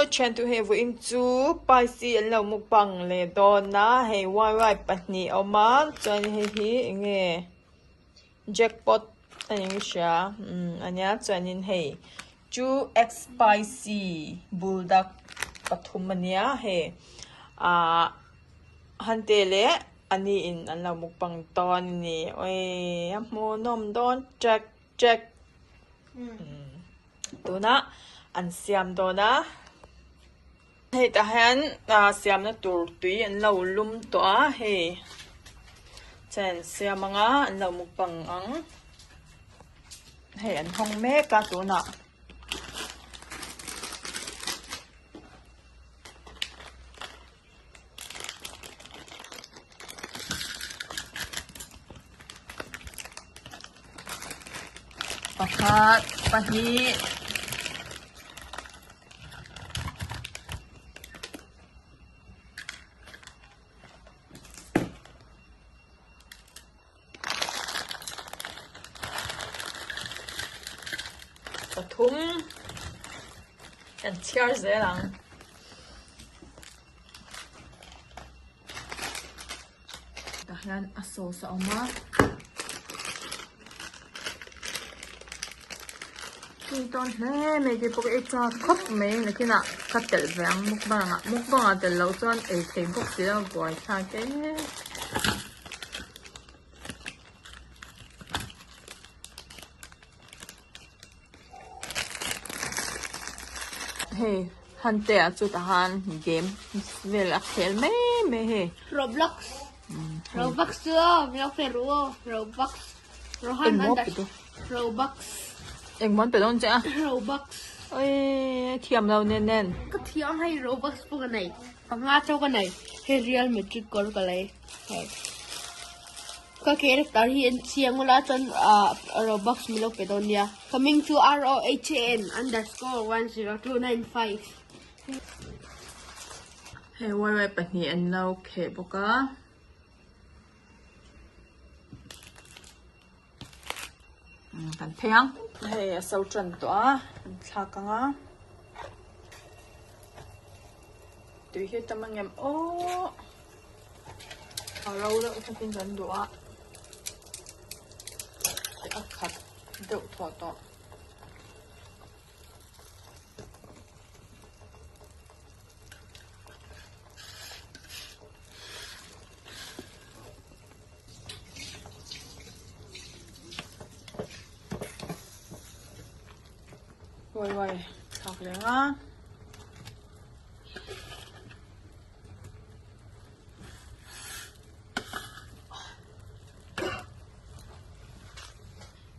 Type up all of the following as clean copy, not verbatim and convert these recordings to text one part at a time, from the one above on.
Thian tu hei vawiin chu spicy an lo mukbang leh dawn a hei wai pahnih a awm a chuan hei hi eng nge jackpot a ni ka hria umm a nia chuanin hei chu x spicy buldak pathum a nia hei ahh hante leh a ni in an lo mukbang dawn a ni awii a hmuhnawm dawn ṭek ṭek. Tunah an siam dawn a, hei tah hian ah siamna tur tui an lo lum tawh a hei chuan an siam ang a an lo mukbang ang hei an hawng mek a tunah. Pakhat pahnih pathum kan chhiar zel ang. Tah hian a sauce a awm a. Tui tawn hle mai te pawh ei chak khawp mai nakinah ka telh ve ang mukbang ah mukbang ah telh loh chuan ei thei bawk si lo buaithlak e. Hei Hante ah chu tah khan game vel a khel mai mai hei. Roblox Robux chu aw min lo pe ru aw Robux Rohan Robux Engmaw an pe dawn che a? Robux Awii thiam lo nen nen. Ka thiam hei Robux pawh ka nei panga chauh ka nei hei Real Madrid kawr ka lei hei. Ka character hi en chiang ula chuan ah Robux min lo pe dawn nia. Ka hming chu ROHAN underscore 10295. Hei wire pahnih an lo kheh bawk a. Kan phei ang. Hei a so tan tawh a, an thlak ang a. Tui hi a tam ang em aw. A ro deuh thlapin kan duh a. A khat deuh thawh tawh. Uai uai thlak leh ang a.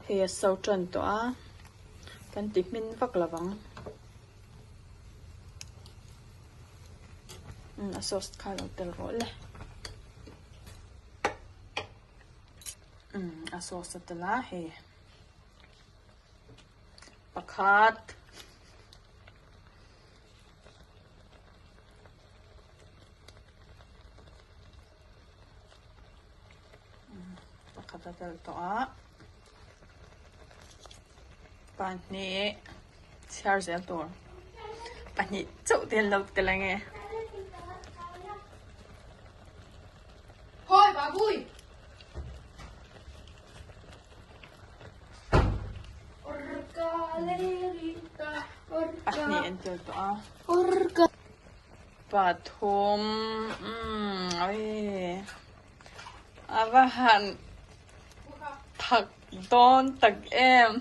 Hei a so tan tawh a kan ti hmin vak lo vang a sauce kha lo tel rawh le a sauce a tel a hei. Pakhat. Pakhat a tel tawh a. Pahnih chhiar zel tur. Pahnih chauh te an lo tel ange. Hawi Babui! Pahnih an tel tawh a. Pathum umm awii a va han thak dawn tak em.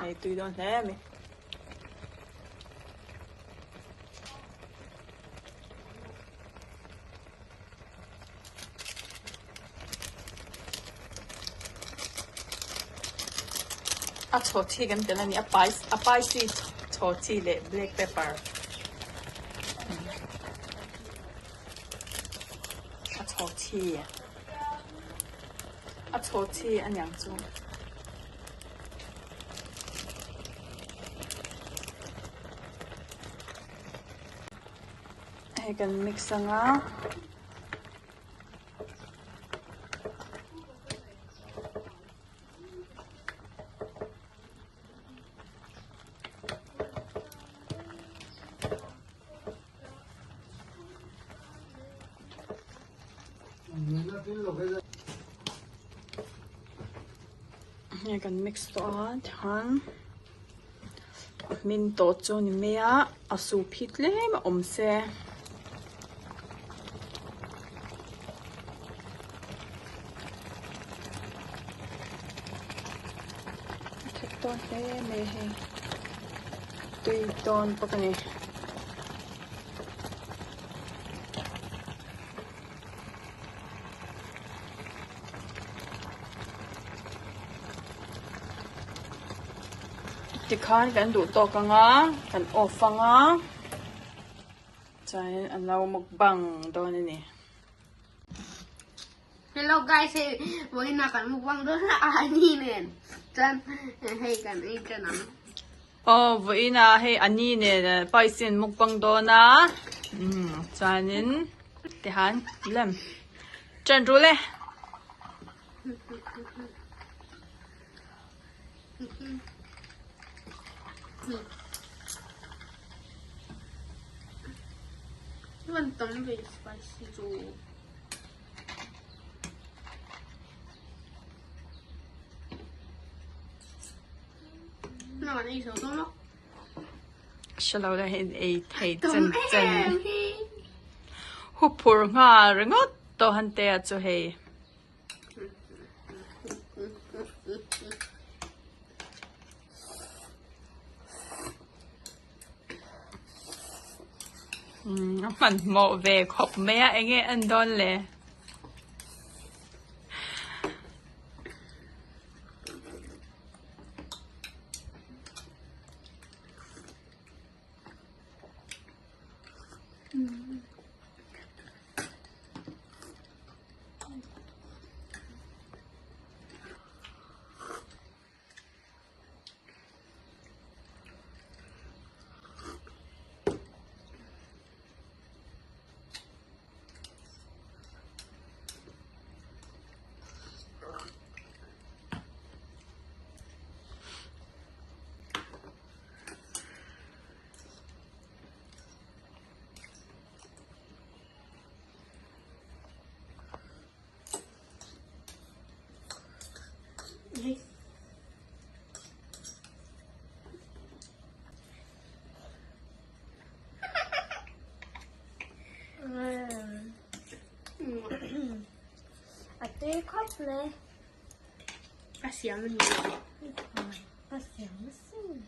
Hei tui dawn hle a ni. A chhawchhi kan tel a ni a pai a spicy chhawchhi leh black pepper a chhawchhi a chhawchhi a niang chu. Hei kan mix ang a. Hei kan mix tawh a tikhan a hmin tawh chu a ni mai a a soup hi tlem a awm se. A that dawn hle mai a hei tui dawn bawk a ni. Tikhan kan duh tawk ang a, kan off ang a, chuanin an lo mukbang dawn a ni. Hello guys, hei vawiinah kan mukbang dawn a Ani nen chuan hei kan ei tan ang. Aw vawiinah hei Ani nen spicy an mukbang dawn a, umm chuanin tihan lem ṭan ru le. Van tam ve spicy chu. Hre lo la hei ei thei chen chen huphur nghal ringawt tawh han te ah chu hei. A hmanhmawh ve khawp mai a eng nge a en dawn le. A tui khawp mai. A siam a ni. A siam a sin.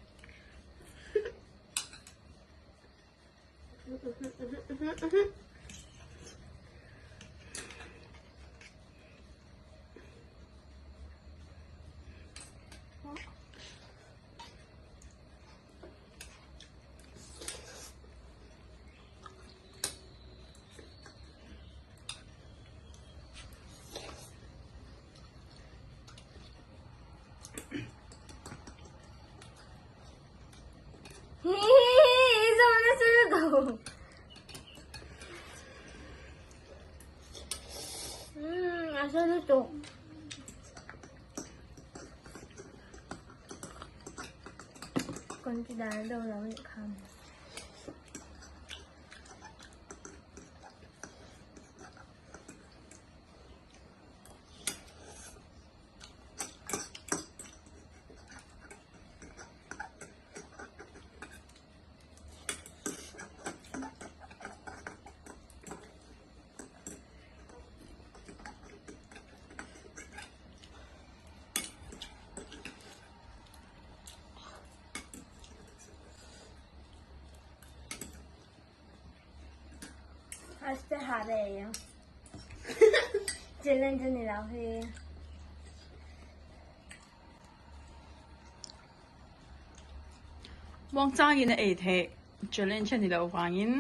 Muangchangin a ei theih challenge a ni loh vangin.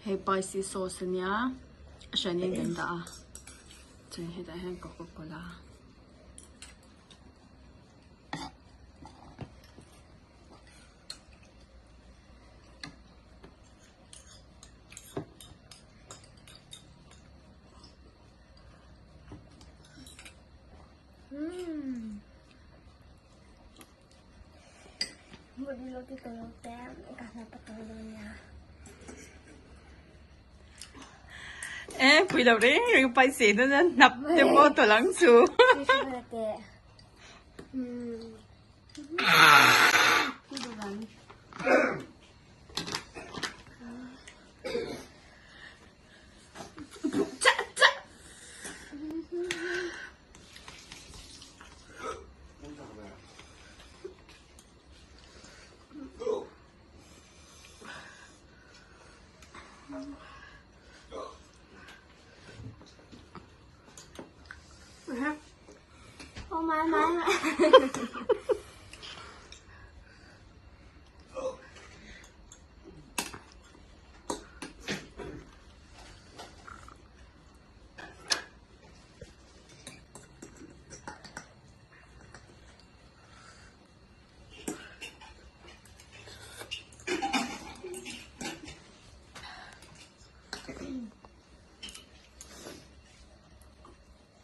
Hei spicy sauce a nia a hranin kan dah a chuan hetah hian coca cola. E pui lo reng reng spicy na na hnap te pawh tawlh ang chu.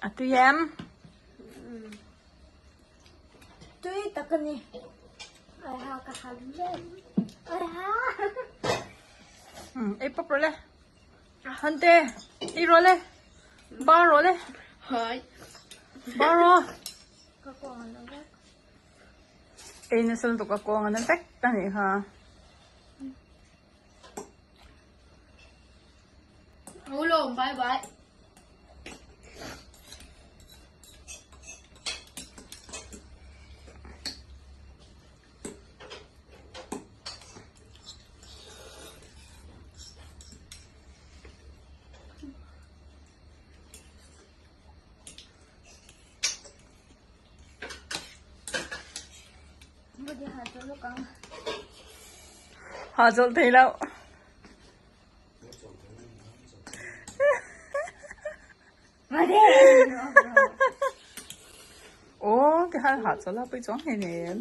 A tui em? Tui tak a ni. Ai ha ka han hle. Ai ha. Ei pawp rawh le. Hante, ei rawh le. Bar rawh le. Hai. Bar rawh. Ka kawng a na vek. Ei nasa lutuk a kawng a na vek a nih kha. Ulawm, bye bye. Ha chawlh thei lo. Aw ti khan ha chawlh a pui chuang hleinem.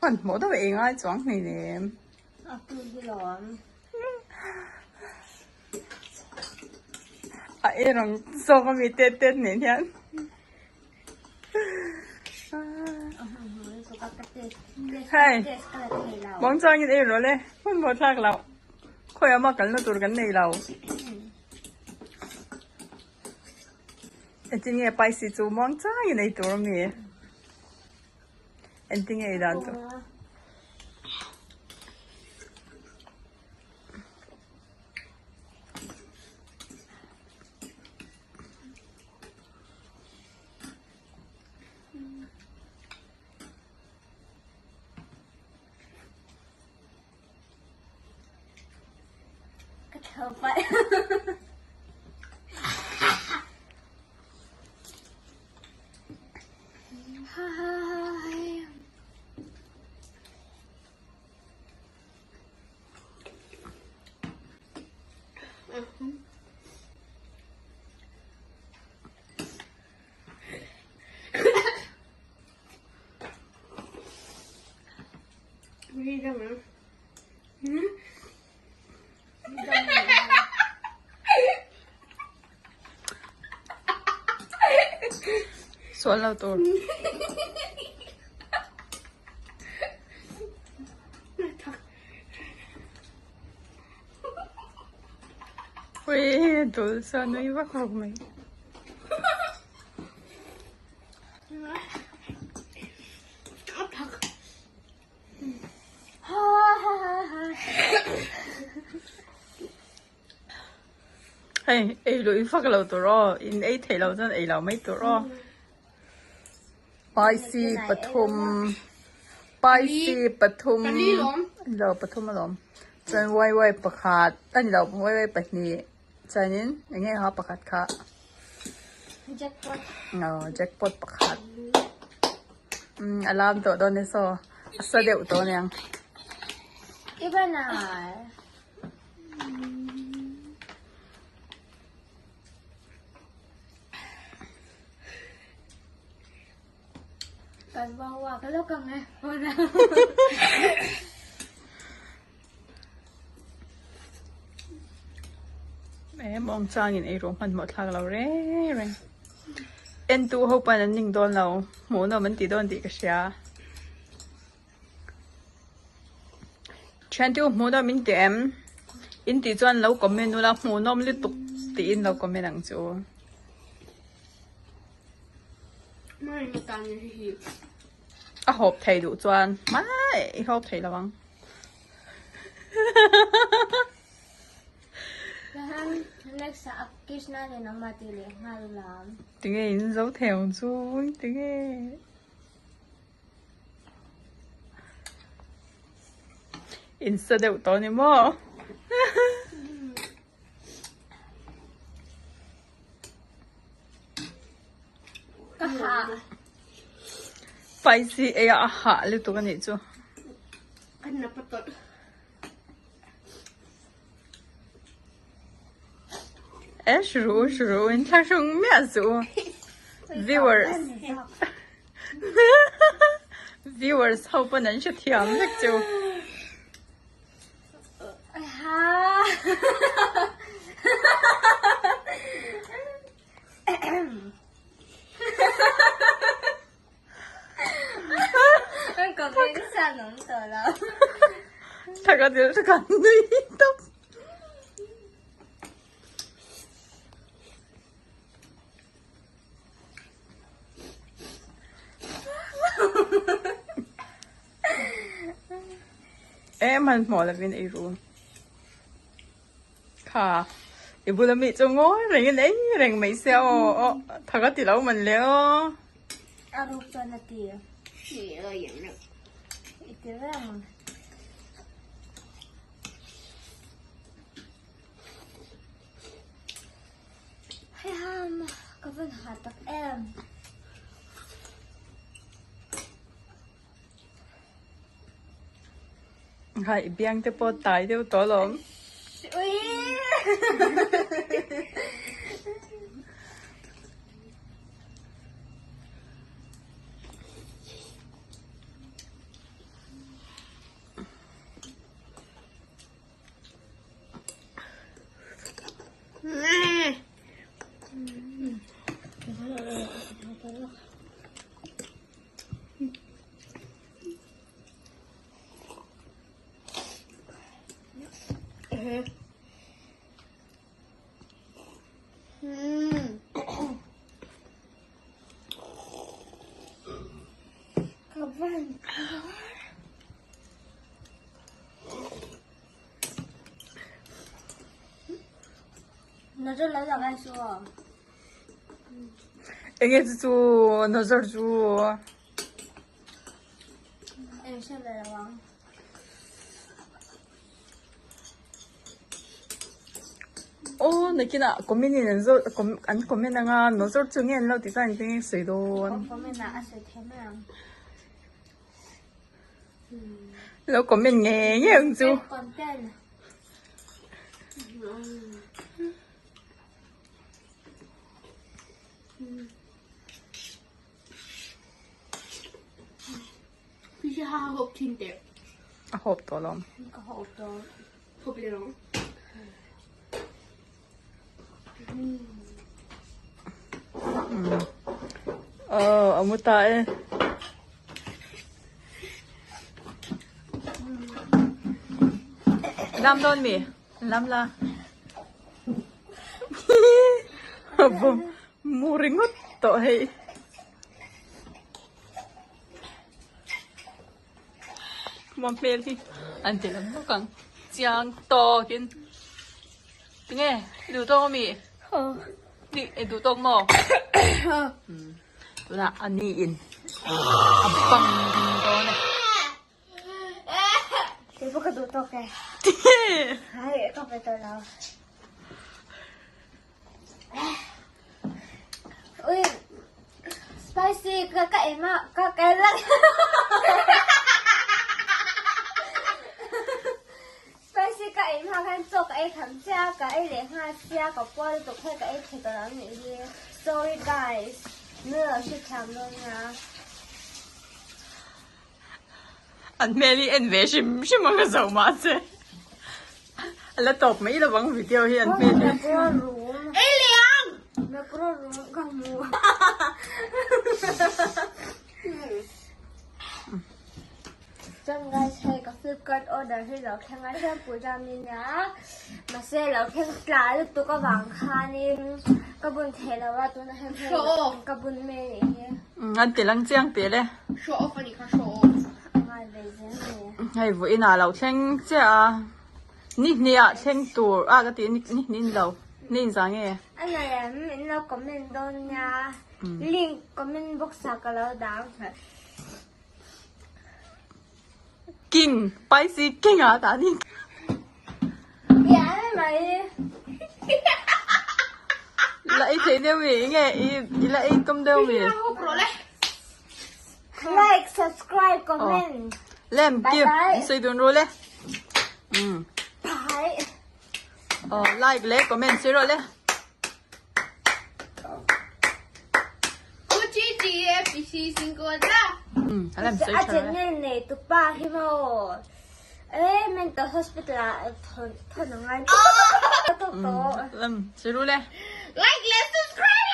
Hmanhmawh deuh ei ngai chuang hleinem. A ei rang zawk ami tet tet nen hian. Hei muang chuangin ei rawh le hmun maw thlak loh khawiah mah kalna tur kan nei lo. Engtin nge spicy chu muang changin ei tur ami? Engtin nge ei dan chu? Ka tho palh. Sual lo tur. Ui, dul sa nui vak vak mai. Hei, ei luh in fak lo tur aw, in ei theih loh chuan ei lo mai tur aw. Spicy pathum, spicy pathum, lo pathum alawm. Chuan waiwai pakhat, a ni lo waiwai pahnih chuanin eng nge kha pakhat kha Jackpot. Aw jackpot pakhat. Umm a lam tawh dawn e saw a sa deuh tawh aniang. I ban a. Kan vau a ka lawk ang e. E mawng changin ei rawh hmanhmawh thlak lo reng reng. Entu ho pawn an ning dawn lo, hmuhnawm an ti dawn tih ka hria. Thiante u hmuhnawm min ti em? In tih chuan lo comment ula hmuhnawm lutuk tiin lo comment ang chu. A hawp thei duh chuan mai i hawp thei lo ang. Tinge in zo thei ang chu tinge. In sa deuh tawh ni maw? Ka hah. Spicy ei a hah lutuk a nih chu. Ka napa tawlh. E shru shru in thlahrung miah suh u. Viewers Viewers ho pawn an hrethiam vek chu. Thaka dil thaka nui tawp. E hmanhmawh lovin ei ru. Kha i bula mi chu ngawi rengin ei reng mai sia aw aw thaka ti lo man le aw. A ruk chuan a ti. I ti reng. Heiha ka van ha tak em. Hai i biang te pawh tai deuh tawh alawm. Ui. Ka van Enge chu chu nazar chu. Aw nakinah comment in an zawt an comment anga nazar chu nge an lo tih chuan engtin nge sawi dawn. Lo comment ngei ngei ang chu. A hawp tawh lo. Ka hawp tawh. Hawp leh ang. Aw a mu ta e. Lam dawn mi? Lam la. Mu ringawt tawh hei. Maw hmel hi an ti lang bawk ang chiang tawkin tinge i duh tawk ami ni i duh tawk maw tunah a ni in a bang dawn e. Keipawh ka duh tawk e. Hai ka pe tawh lo. Ui spicy ka ka em a ka ka lang spicy ka em ha khan chaw ka ei tham chiah a ka ei leh nghal sia ka puar lutuk hei ka ei thei tawh lo anih hi sorry guys min lo hrethiam dawn nia. An hmel hi en ve hrim hrim ang a zo mahse a la tawp mai lo ang video hi an hmel hi. Chuan guys hei ka flipkart order hi lo thleng a shampoo jam ni nia mahse lo thleng tla lutuk avang khanin ka bun thei lo a tunah hian hei ka bun mai a nih hi. An ti lang chiang teh le. Show off a nih kha show off. A ngai ve zel mai. Hei vawiin ah lo thleng chiah a ni hnih ah thleng tur a ka ti ni hnih ni lo ni inzah nge. A nei em in lo comment dawn nia link comment box ah ka lo dah ang. King, spicy king ah tah ni. Pian mai. La ei thei deuh mi, nge i la ei tum deuh mi. Like, subscribe, comment. Lem, kim, sei dun ru le. Bye. Oh, like le comment sei rawh le. A channel nei tu pa hi maw e mental hospital ah thawn a ngai tawh tawh. Like leh subscribe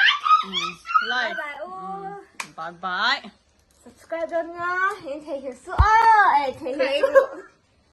like Bye bye u. Bye bye. Subscribe dawn nga in theihnghilh suh aw ei theihnghilh suh.